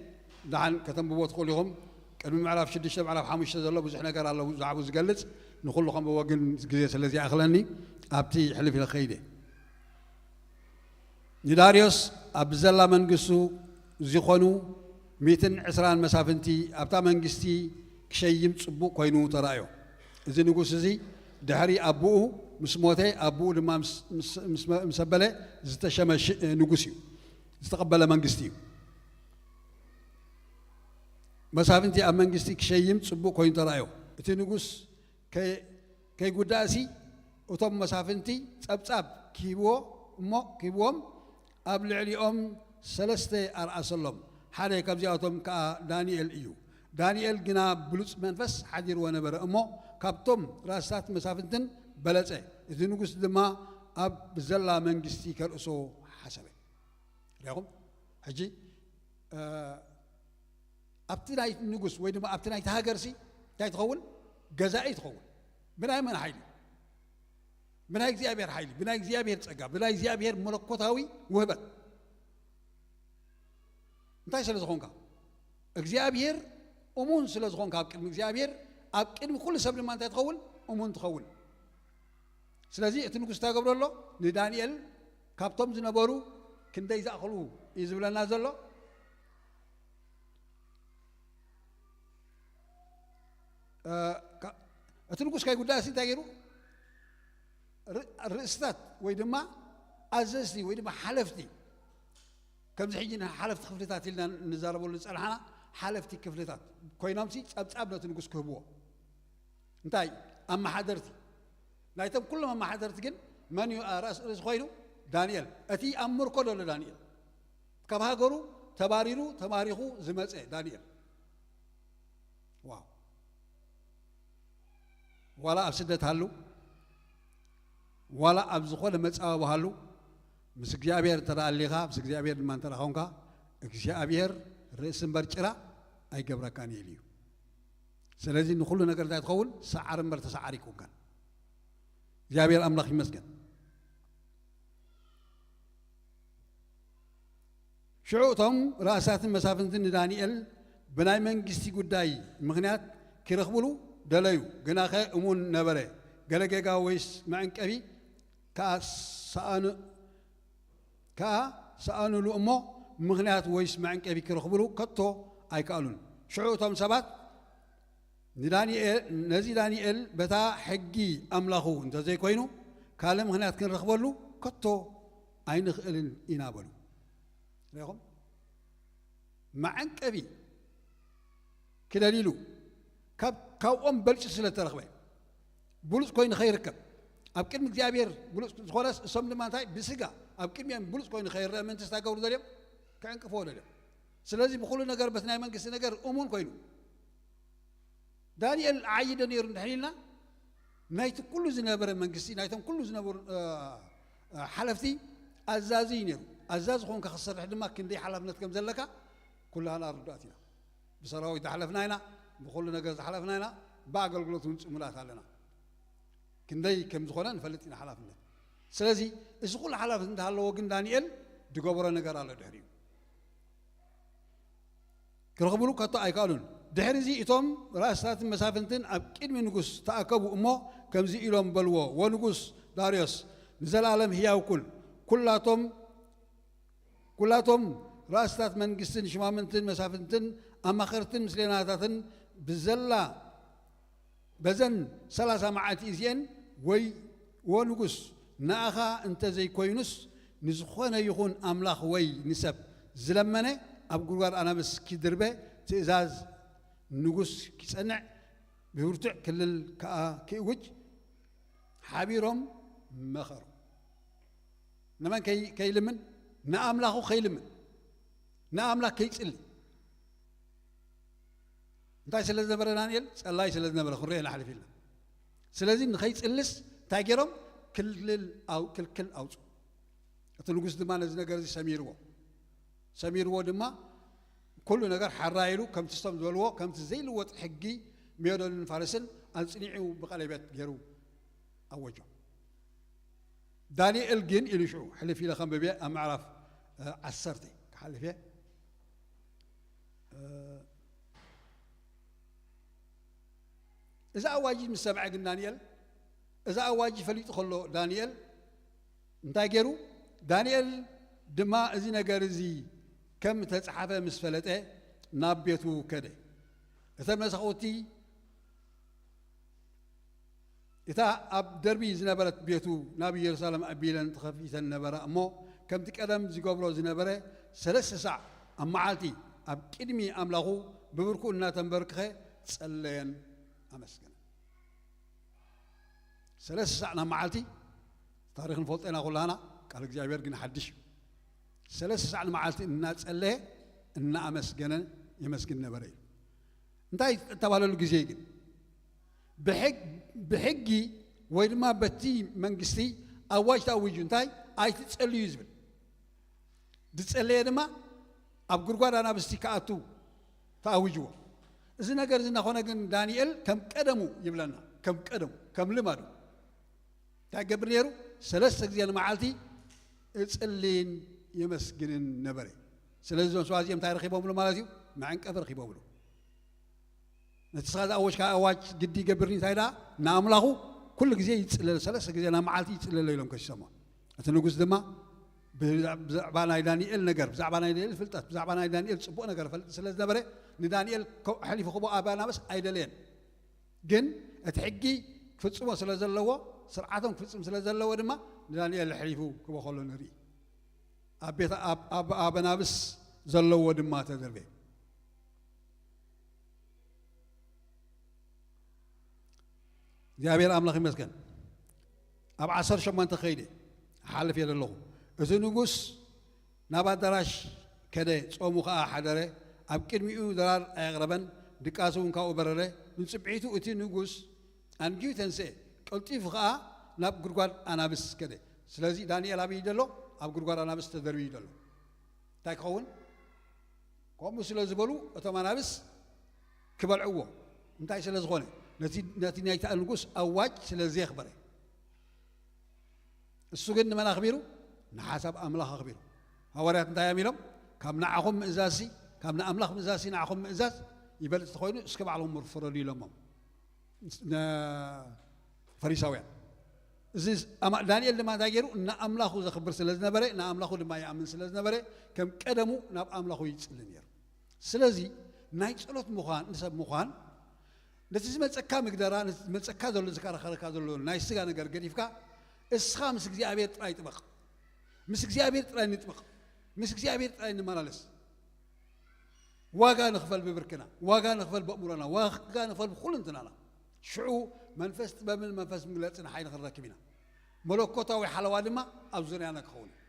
ደሓን ከተንብቦ ትኽእሉ ኢኹም። ቅድሚ ምዕራፍ ሽዱሽተ ምዕራፍ ሓሙሽተ ዘሎ ብዙሕ ነገር ኣሎ ብዛዕባኡ ዝገልጽ፣ ንኹሉ ከንብቦ ግን ግዜ ስለ ዘይኣኽለኒ ኣብቲ ሕልፍ ኢለ ክኸይድ እየ። ንዳርዮስ ኣብ ዘላ መንግስቱ ዝኾኑ ሚእትን ዕስራን መሳፍንቲ ኣብታ መንግስቲ ክሸይም ጽቡቕ ኮይኑ ተራእዮ። እዚ ንጉስ እዚ ድሕሪ ኣቦኡ ምስ ሞተ፣ ኣቦኡ ድማ ምስ፣ ምስ፣ ምስ፣ ምስ ኣበለ ዝተሸመ ሽ-፣ ንጉስ እዩ፣ ዝተቐበለ መንግስቲ እዩ። መሳፍንቲ ኣብ መንግስቲ ክሸይም ጽቡቕ ኮይኑ ተራእዮ። እቲ ንጉስ ከ-፣ ከይጉዳእሲ እቶም መሳፍንቲ ጸብጻብ ክሂብዎ እሞ፣ ክሂብዎም ኣብ ልዕሊኦም ሰለስተ ኣርኣሰሎም። ሓደ ካብዚኣቶም ከኣ ዳንኤል እዩ። ዳንኤል ግና ብሉጽ መንፈስ ሓዲርዎ ነበረ እሞ፣ ካብቶም ራእስታት መሳፍንትን በለጸ። እቲ ንጉስ ድማ ኣብ ዘላ መንግስቲ ከርእሶ ሓሰበ። ሪኹም? ሕጂ፣ እ፣ ኣብቲ ናይ ንጉስ ወይ ድማ ኣብቲ ናይቲ ሃገርሲ እንታይ ትኸውን? ገዛኢ ትኸውን። ብናይ መን ሓይሊ? ብናይ እግዚኣብሔር ሓይሊ፣ ብናይ እግዚኣብሔር ጸጋ፣ ብናይ እግዚኣብሔር መለኮታዊ ውህበት። እንታይ ስለ ዝኾንካ? እግዚኣብሔር እሙን ስለ ዝኾንካ ኣብ ቅድሚ እግዚኣብሔር፣ ኣብ ቅድሚ ኩሉ ሰብ ድማ እንታይ ትኸውን? እሙን ትኸውን። ስለዚ እቲ ንጉስ እንታይ ገብሮ ኣሎ? ንዳንኤል ካብቶም ዝነበሩ ክንደይ ዝኣኽሉ እዩ ዝብለና ዘሎ? እ፣ ካ-፣ እቲ ንጉስ ከይጉዳእሲ እንታይ ገይሩ? ር-፣ ርእስታት ወይ ድማ ኣዘዝቲ ወይ ድማ ሓለፍቲ፣ ከምዚ ሕጂ ንሓለፍቲ ክፍልታት ኢልና ንዛረበሉ ዝጸናሕና፣ ሓለፍቲ ክፍልታት ኮይኖምሲ ጸብጻብ ነቲ ንጉስ ክህብዎ። እንታይ? ኣመሓደርቲ። ናይቶም ኩሎም ኣመሓደርቲ ግን መን እዩ ራእሲ ርእሲ ኮይኑ? ዳንኤል። እቲ ኣብ ምርኮ ዘሎ ዳንኤል። ካብ ሃገሩ ተባሪሩ፣ ተማሪኹ ዝመጸ ዳንኤል። ዋው። ዋላ ኣብ ስደት ሃሉ፣ ዋላ ኣብ ዝኾነ መጻወቢ ሃሉ፣ ምስ እግዚኣብሔር እንተ ደኣ ኣሊኻ፣ ምስ እግዚኣብሔር ድማ እንተ ደኣ ኾንካ፣ እግዚኣብሔር ርእሲ እምበር ጭራ ኣይገብረካን እዩ ኢሉ እዩ። ስለዚ ንኹሉ ነገር እንታይ ትኸውን? ሰዓሪ እምበር ተሰዓሪ ኣይኮንካን። እግዚኣብሔር ኣምላኽ ይመስገን። ሽዑ እቶም ራእሳትን መሳፍንትን ንዳንኤል ብናይ መንግስቲ ጉዳይ ምኽንያት ኪረኽብሉ ደለዩ። ግናኸ እሙን ነበረ። ገለ ጌጋ ወይስ መዕንቀቢ ከኣ ሰኣኑ-፣ ከኣ ሰኣኑሉ እሞ፣ ምኽንያት ወይስ መዕንቀቢ ኪረኽብሉ ከቶ ኣይከኣሉን። ሽዑ እቶም ሰባት ንዳንኤል፣ ነዚ ዳንኤል በታ ሕጊ ኣምላኹ እንተ ዘይኮይኑ፣ ካልእ ምኽንያት ክንረኽበሉ ከቶ ኣይንኽእልን ኢና በሉ። ርኢኹም? መዐንቀቢ ክደልይሉ ካብ፣ ካብኦም በልጩ ስለ እተረኽበ፣ ብሉጽ ኮይኑ ከይርከብ፣ ኣብ ቅድሚ እግዚኣብሔር ብሉጽ ዝኾነስ፣ እሶም ድማ እንታይ ብስጋ ኣብ ቅድሚኦም ብሉጽ ኮይኑ ከይረአ ምእንቲ ዝታገብሩ ደልዮም፣ ክዕንቅፍዎ ደልዮም። ስለዚ ብኹሉ ነገር በቲ ናይ መንግስቲ ነገር እሙን ኮይኑ፣ ዳንኤል ዓይደ ነይሩ እንድሕር ኢልና፣ ናይቲ ኩሉ ዝነበረ መንግስቲ፣ ናይቶም ኩሉ ዝነበሩ፣ እ፣ እ፣ ሓለፍቲ ኣዛዚ እዩ ነይሩ። ኣዛዚ ኾንካ ክትሰርሕ ድማ ክንደይ ሓላፍነት ከም ዘለካ ኩላህና ርዱኣት ኢና። ብሰራዊት ዝሓለፍና ኢና፣ ብኹሉ ነገር ዝሓለፍና ኢና፣ ብኣገልግሎት እውን ጽሙላት ኣለና። ክንደይ ከም ዝኾነ ንፈልጥ ኢና ሓላፍነት። ስለዚ እዚ ኩሉ ሓላፍነት እንተሃለዎ ግን ዳንኤል ዝገበሮ ነገር ኣሎ ድሕሪኡ። ክረኽብሉ ከቶ ኣይከኣሉን። ድሕሪ እዚ እቶም ራእስታትን መሳፍንትን ኣብ ቅድሚ ንጉስ ተኣከቡ እሞ ከምዚ ኢሎም በልዎ፣ "ወንጉስ ዳርዮስ፣ ንዘለኣለም ህያው ኩን። ኩላቶም፣ ኩላቶም ራእስታት መንግስትን ሽማምንትን መሳፍንትን ኣማኸርትን ምስሌናታትን ብዘላ በዘን ሰላሳ መዓልቲ እዚኤን ወይ፣ ወንጉስ፣ ንኣኻ እንተ ዘይኮይኑስ ንዝኾነ ይኹን ኣምላኽ ወይ ንሰብ ዝለመነ ኣብ ጉድጓድ ኣናብስ ኪድርበ ትእዛዝ ንጉስ ኪጸንዕ ብብርቱዕ ክልል ከኣ ኪእውጅ ሓቢሮም መኸሩ። ንመን ከይ-፣ ከይልምን? ንኣምላኹ ከይልምን፣ ንኣምላኽ ከይጽሊ። እንታይ ስለ ዝነበረ ዳንኤል? ጸላይ ስለ ዝነበረ፣ ክንሪኦ ንሓልፍ ኢልና። ስለዚ ንኸይጽልስ እንታይ ገይሮም? ክልል ኣው-፣ ክልክል ኣውፁ። እቲ ንጉስ ድማ ነዚ ነገር እዚ ሰሚርዎ፣ ሰሚርዎ ድማ ኩሉ ነገር ሓራ ኢሉ፣ ከምቲ ስቶም ዝበልዎ፣ ከምቲ ዘይልወጥ ሕጊ ሜዶንን ፋርስን ኣጽኒዑ ብቐለቤት ገይሩ ኣወጆ። ዳንኤል ግን ኢሉ ሽዑ ሕልፍ ኢለ ከንብብ እየ፣ ኣብ ምዕራፍ፣ እ፣ ዓሰርተ ክሓልፍ እየ። እ፣ እዚ ኣዋጅ ምስ ሰምዐ ግን ዳንኤል፣ እዚ ኣዋጅ ፈሊጡ ከሎ ዳንኤል እንታይ ገይሩ? ዳንኤል ድማ እዚ ነገር እዚ ከም ተጻሓፈ ምስ ፈለጠ ናብ ቤቱ ከደ። እተን መሳኹቲ እታ ኣብ ደርቢ ዝነበረት ቤቱ ናብ ኢየሩሳሌም ኣቢለን ተኸፊተን ነበራ እሞ፣ ከምቲ ቀደም ዝገብሮ ዝነበረ ሰለስተ ሳዕ ኣብ መዓልቲ ኣብ ቅድሚ ኣምላኹ ብብርኩ እናተንበርክኸ ጸለየን ኣመስገነን። ሰለስተ ሳዕ ናብ መዓልቲ፣ ታሪኽ ንፈልጦ ኢና ኩላና፣ ቃል እግዚኣብሔር ግን ሓድሽ እዩ። ሰለስተ ሳዕ ንመዓልቲ እናጸለየ እናኣመስገነ የመስግን ነበረ እዩ። እንታይ እተባህለሉ ግዜ ግን? ብሕግ-፣ ብሕጊ ወይ ድማ በቲ መንግስቲ ኣዋጅ ተኣዊጁ፣ እንታይ? ኣይትጸልዩ ዝብል። ዝጸለየ ድማ ኣብ ጉድጓድ ኣናብስቲ ክኣቱ ተኣዊጅዎ። እዚ ነገር እዚ እናኾነ ግን ዳንኤል ከም ቀደሙ ይብለና፣ ከም ቀደሙ፣ ከም ልማዱ እንታይ ይገብር ነይሩ? ሰለስተ ግዜ ንመዓልቲ እጽልን የመስግንን ነበረ። ስለዚ እዞም ሰባት እዚኦም እንታይ ረኺቦምሉ ማለት እዩ? መዐንቀፊ ረኺቦምሉ። ነቲ ስኻ ዝኣወጅካ ኣዋጅ ግዲ ይገብር፣ እንታይ ደኣ ንኣምላኹ ኩሉ ግዜ ይጽለል፣ ሰለስተ ግዜ ናብ መዓልቲ ይጽለሎ ኢሎም ከሲሶሞ። እቲ ንጉስ ድማ ብዛ-፣ ብዛዕባ ናይ ዳንኤል ነገር፣ ብዛዕባ ናይ ዳንኤል ፍልጠት፣ ብዛዕባ ናይ ዳንኤል ጽቡቕ ነገር ፈልጥ ስለ ዝነበረ፣ ንዳንኤል ከ-፣ ኣሕሊፉ ክቦ ኣባናብስ ኣይደለየን። ግን እቲ ሕጊ ክፍጽሞ ስለ ዘለዎ፣ ስርዓቶም ክፍጽም ስለ ዘለዎ ድማ ንዳንኤል ኣሕሊፉ ክቦ ከሎ ንርኢ። ኣብ ቤት ኣብ፣ ኣብ ኣበናብስ ዘለዎ ድማ ተደርበ። እግዚኣብሔር ኣምላኽ ይመስገን። ኣብ ዓሰርተ ሸሞንተ ከይደ፣ ሓልፍ እየ ዘለኹ። እቲ ንጉስ ናብ ኣዳራሽ ከደ፣ ጾሙ ኸኣ ሓደረ። ኣብ ቅድሚኡ ድራር ኣየቕረበን፣ ድቃስ እውን ካብኡ በረረ። ንጽብሒቱ እቲ ንጉስ ኣንጊሁ ተንስኤ፣ ቀልጢፉ ኸኣ ናብ ጉድጓድ ኣናብስ ከደ። ስለዚ ዳንኤል ኣበይ ደሎ? ኣብ ጉድጓድ ኣናብስ ተደርብዩ ደሎ። እንታይ ክኸውን? ከምኡ ስለ ዝበሉ እቶም ኣናብስ ክበልዕዎ። እንታይ ስለ ዝኾነ? ነቲ፣ ነቲ ናይቲ ንጉስ ኣዋጅ ስለ ዘየኽበረ። እሱ ግን ንመን ኣኽቢሩ? ንሓሳብ ኣምላኽ ኣኽቢሩ። ሃዋርያት እንታይ እዮም ኢሎም? ካብ ንዓኹም ምእዛዝሲ፣ ካብ ንኣምላኽ ምእዛዝሲ ንዓኹም ምእዛዝ ይበልጽ ተኾይኑ፣ እስከ ባዕልኹም ፍረዱ ኢሎሞም። ነ-፣ ፈሪሳውያን። እዚ ኣማ-፣ ዳንኤል ድማ እንታይ ገይሩ? ንኣምላኹ ዘኽብር ስለ ዝነበረ፣ ንኣምላኹ ድማ ይኣምን ስለ ዝነበረ፣ ከም ቀደሙ ናብ ኣምላኹ ይጽሊ ነይሩ። ስለዚ ናይ ጸሎት ምዃን፣ ንሰብ ምዃን፣ ነቲ ዝመጸካ ምግደራ፣ ነቲ ዝመጸካ ዘሎ፣ ዝከራኸረካ ዘሎ ናይ ስጋ ነገር ገዲፍካ፣ እስኻ ምስ እግዚኣብሔር ጥራይ ጥበቕ። ምስ እግዚኣብሔር ጥራይ ንጥበቕ። ምስ እግዚኣብሔር ጥራይ ንመላለስ። ዋጋ ንኽፈል ብብርክና፣ ዋጋ ንኽፈል በእምሮና፣ ዋጋ ንኽፈል ብኹልንትናና። ሽዑ መንፈስ ጥበብን መንፈስ መግለጽን ሓይሊ ክንረክብ ኢና። መለኮታዊ ሓለዋ ድማ ኣብ ዙርያና ክኸውን እዩ።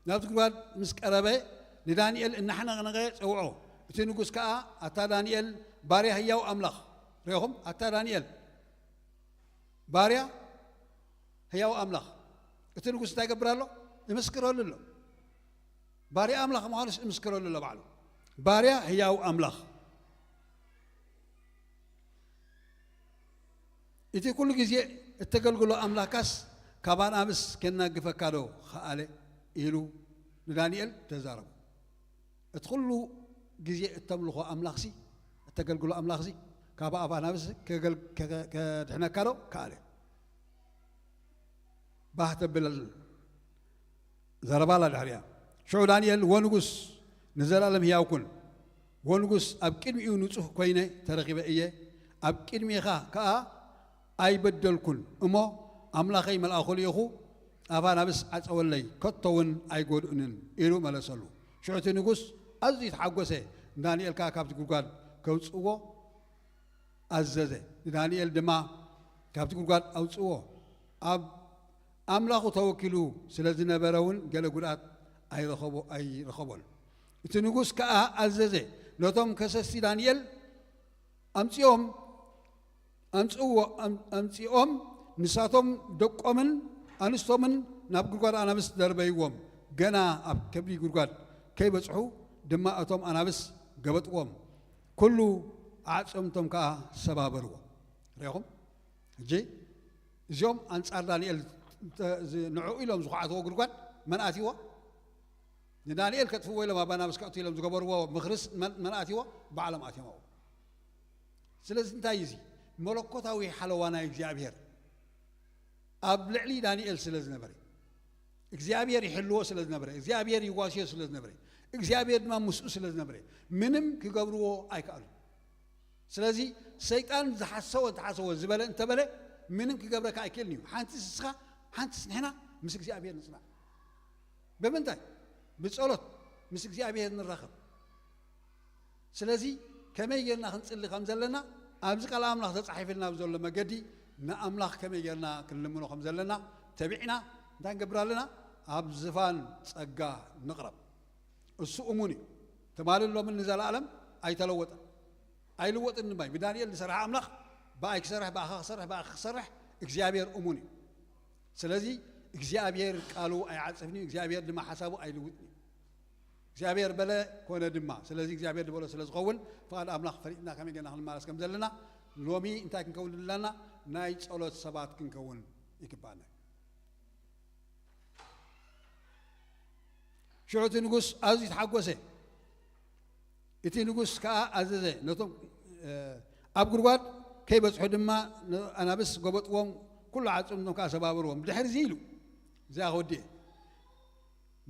ናብቲ ጉድጓድ ምስ ቀረበ ንዳንኤል እናሕነቕነቐ ጸውዖ። እቲ ንጉስ ከኣ፣ "ኣታ ዳንኤል፣ ባርያ ህያው ኣምላኽ"፣ ርኢኹም? ኣታ ዳንኤል፣ ባርያ ህያው ኣምላኽ። እቲ ንጉስ እንታይ ይገብር ኣሎ? ይምስክረሉ ኣሎ። ባርያ ኣምላኽ ምዃኑስ ይምስክረሉ ኣሎ ባዕሉ። ባርያ ህያው ኣምላኽ። እቲ ኩሉ ግዜ እተገልግሎ ኣምላኽካስ ካብ ኣናብስ ከናግፈካ ዶ ኸኣለ? ኢሉ ንዳንኤል ተዛረቦ። እቲ ኩሉ ግዜ እተምልኾ ኣምላኽሲ፣ እተገልግሎ ኣምላኽሲ ካብ ኣፍ ኣናብስ ከገል-፣ ከ-፣ ከድሕነካ ዶ ከኣለ? ባህ ተብል ዘረባ ኣላ ድሕሪኣ። ሽዑ ዳንኤል፣ "ወ ንጉስ፣ ንዘለኣለም ህያው ኩን። ወ ንጉስ፣ ኣብ ቅድሚኡ ንጹህ ኮይነ ተረኺበ እየ። ኣብ ቅድሜኻ ከኣ ኣይበደልኩን እሞ፣ ኣምላኸይ መልኣኹ ልኢኹ ኣፍ ኣናብስ ዓጸወለይ፣ ከቶ እውን ኣይጎድኡንን" ኢሉ መለሰሉ። ሽዑ እቲ ንጉስ ኣዝዩ ተሓጎሰ። ንዳንኤል ከኣ ካብቲ ጉድጓድ ከውጽእዎ ኣዘዘ። ንዳንኤል ድማ ካብቲ ጉድጓድ ኣውጽእዎ። ኣብ ኣምላኹ ተወኪሉ ስለ ዝነበረ እውን ገለ ጉድኣት ኣይረኸቦ-፣ ኣይረኸቦን። እቲ ንጉስ ከኣ ኣዘዘ። ነቶም ከሰስቲ ዳንኤል ኣምጺኦም ኣምጽእዎ ኣም- ኣምጺኦም ንሳቶም ደቆምን ኣንስቶምን ናብ ጉድጓድ ኣናብስ ደርበይዎም። ገና ኣብ ከብዲ ጉድጓድ ከይበጽሑ ድማ እቶም ኣናብስ ገበጥዎም፣ ኩሉ ኣዕጽምቶም ከኣ ሰባበርዎ። ርኢኹም? ሕጂ እዚኦም ኣንጻር ዳንኤል እንተ- ዝ- ንዕኡ ኢሎም ዝኹዓትዎ ጉድጓድ መን ኣትይዎ? ንዳንኤል ከጥፍዎ ኢሎም ኣብ ኣናብስ ከእቱ ኢሎም ዝገበርዎ ምኽርስ መን መን ኣትይዎ? ባዕሎም ኣትዮም ኣብኡ። ስለዚ እንታይ እዩ እዚ? መለኮታዊ ሓለዋ ናይ እግዚኣብሔር ኣብ ልዕሊ ዳንኤል ስለ ዝነበረ፣ እግዚኣብሔር ይሕልዎ ስለ ዝነበረ፣ እግዚኣብሔር ይዋስዮ ስለ ዝነበረ፣ እግዚኣብሔር ድማ ምስኡ ስለ ዝነበረ ምንም ክገብርዎ ኣይከኣሉን። ስለዚ ሰይጣን ዝሓሰቦ እንተሓሰቦ ዝበለ እንተበለ ምንም ክገብረካ ኣይክእልን እዩ። ሓንቲስ ንስኻ ሓንቲስ ንሕና ምስ እግዚኣብሔር ንጽናዕ። ብምንታይ? ብጸሎት ምስ እግዚኣብሔር ንራኸብ። ስለዚ ከመይ ጌርና ክንጽሊ ከም ዘለና ኣብዚ ቃል ኣምላኽ ተጻሒፍልና ኣብ ዘሎ መገዲ ንኣምላኽ ከመይ ጌርና ክንልምኖ ከም ዘለና ተቢዕና እንታይ ንገብር ኣለና? ኣብ ዝፋን ጸጋ ንቕረብ። እሱ እሙን እዩ። ትማልን ሎምን ንዘለኣለም ኣይተለወጠን። ኣይልወጥን ድማ እዩ። ብዳንኤል ዝሰርሐ ኣምላኽ ብኣይ ክሰርሕ፣ ብኣኻ ክሰርሕ፣ ብኣኻ ክሰርሕ እግዚኣብሔር እሙን እዩ። ስለዚ እግዚኣብሔር ቃሉ ኣይዓጽፍን እዩ። እግዚኣብሔር ድማ ሓሳቡ ኣይልውጥን እዩ። እግዚኣብሔር በለ ኮነ ድማ። ስለዚ እግዚኣብሔር ዝበሎ ስለ ዝኸውን ፍቓድ ኣምላኽ ፈሊጥና ከመይ ጌርና ክንመላለስ ከም ዘለና ሎሚ እንታይ ክንከውን ድላና ናይ ጸሎት ሰባት ክንከውን ይግባና። ሽዑ እቲ ንጉስ ኣዝዩ ተሓጎሰ። እቲ ንጉስ ከኣ ኣዘዘ፣ ነቶም ኣብ ጉድጓድ ከይበጽሑ ድማ ኣናብስ ጎበጥዎም፣ ኩሉ ዓጽምቶም ከኣ ሰባበርዎም። ድሕሪ እዚ ኢሉ እዚኣ ክወድእ እየ።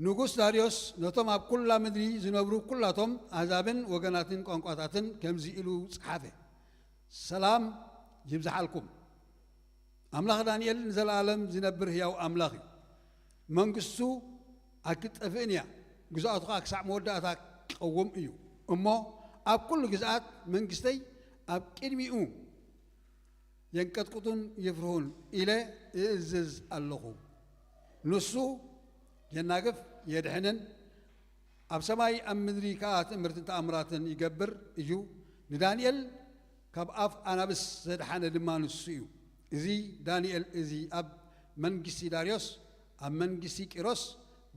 ንጉስ ዳርዮስ ነቶም ኣብ ኩላ ምድሪ ዝነብሩ ኩላቶም ኣህዛብን ወገናትን ቋንቋታትን ከምዚ ኢሉ ጸሓፈ፣ ሰላም ይብዝሓልኩም። ኣምላኽ ዳንኤል ንዘለኣለም ዝነብር ህያው ኣምላኽ እዩ። መንግስቱ ኣይክትጠፍእን እያ፣ ግዝኣቱ ኸኣ ክሳዕ መወዳእታ ክቐውም እዩ። እሞ ኣብ ኩሉ ግዝኣት መንግስተይ ኣብ ቅድሚኡ የንቀጥቅጡን ይፍርሁን ኢለ እእዝዝ ኣለኹ። ንሱ የናግፍ የድሕንን ኣብ ሰማይ ኣብ ምድሪ ከኣ ትእምርትን ተኣምራትን ይገብር እዩ። ንዳንኤል ካብ ኣፍ ኣናብስ ዘድሓነ ድማ ንሱ እዩ። እዚ ዳንኤል እዚ ኣብ መንግስቲ ዳርዮስ ኣብ መንግስቲ ቂሮስ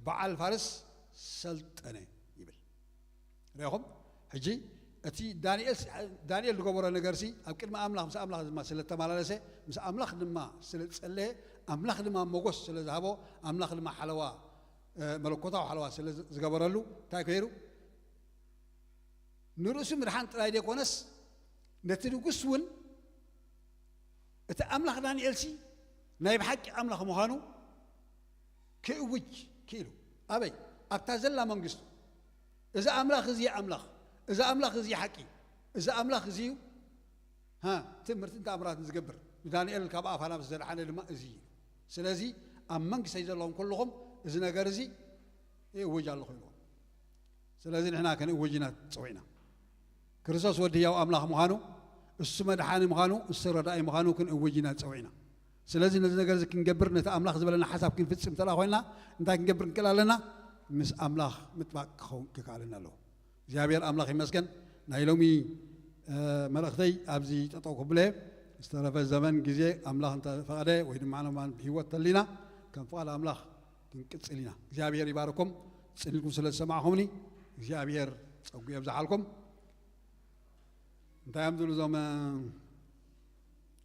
በዓል ፋርስ ሰልጠነ ይብል። ርኢኹም? ሕጂ እቲ ዳንኤል ዳንኤል ዝገበሮ ነገርሲ ኣብ ቅድሚ ኣምላኽ ምስ ኣምላኽ ድማ ስለ ተመላለሰ ምስ ኣምላኽ ድማ ስለ ጸለየ ኣምላኽ ድማ ሞጎስ ስለ ዝሃቦ ኣምላኽ ድማ ሓለዋ መለኮታዊ ሓለዋ ስለ ዝገበረሉ እንታይ ከይሩ ንርእሱ ምድሓን ጥራይ ዘይኮነስ ነቲ ንጉስ እውን እቲ ኣምላኽ ዳንኤልሲ ናይ ብሓቂ ኣምላኽ ምዃኑ ክእውጅ ክኢሉ። ኣበይ? ኣብታ ዘላ መንግስቱ። እዚ ኣምላኽ እዚ ኣምላኽ፣ እዚ ኣምላኽ እዚ ሓቂ፣ እዚ ኣምላኽ እዚ እዩ። ሃ፣ ትምህርትን ተኣምራትን ዝገብር ንዳንኤል ካብ ኣፍ ኣናብስ ዘድሓነ ድማ እዚ እዩ። ስለዚ ኣብ መንግስተይ ዘለኹም ኩልኹም እዚ ነገር እዚ ይእውጅ ኣለኹ ኢልዎም። ስለዚ ንሕና ክንእውጅ ኢና ጸዊዕና። ክርስቶስ ወዲ ህያው ኣምላኽ ምዃኑ፣ እሱ መድሓኒ ምዃኑ፣ እሱ ረዳኢ ምዃኑ ክንእውጅ ኢና ጸዊዕና። ስለዚ ነዚ ነገር እዚ ክንገብር ነቲ ኣምላኽ ዝበለና ሓሳብ ክንፍጽም እንተላ ኮይና እንታይ ክንገብር ክንክእል ኣለና? ምስ ኣምላኽ ምጥባቅ ክኸውን ክከኣለና ኣለዎ። እግዚኣብሔር ኣምላኽ ይመስገን። ናይ ሎሚ መልእኽተይ ኣብዚ ጠጠው ክብለ ዝተረፈ ዘመን ግዜ ኣምላኽ እንተፈቐደ ወይ ድማ ኣነ ብህይወት ተሊና ከም ፍቓድ ኣምላኽ ክንቅጽል ኢና። እግዚኣብሔር ይባርኩም። ጽን ኢልኩም ስለ ዝሰማዕኹምኒ እግዚኣብሔር ጸጉ የብዝሓልኩም። እንታይ እዮም ዝብሉ እዞም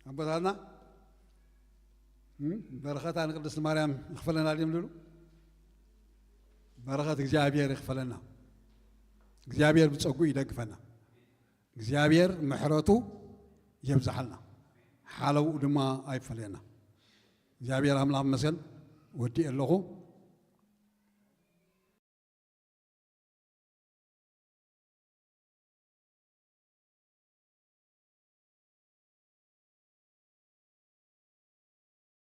ኣቦታትና? በረኸታ ንቅድስቲ ማርያም ይኽፈለና ድዮም ዝብሉ? በረኸት እግዚኣብሔር ይኽፈለና። እግዚኣብሔር ብጸጉ ይደግፈና። እግዚኣብሔር ምሕረቱ የብዝሓልና፣ ሓለውኡ ድማ ኣይፈለየና። እግዚኣብሔር ኣምላኽ ይመስገን። ወዲእ ኣለኹ።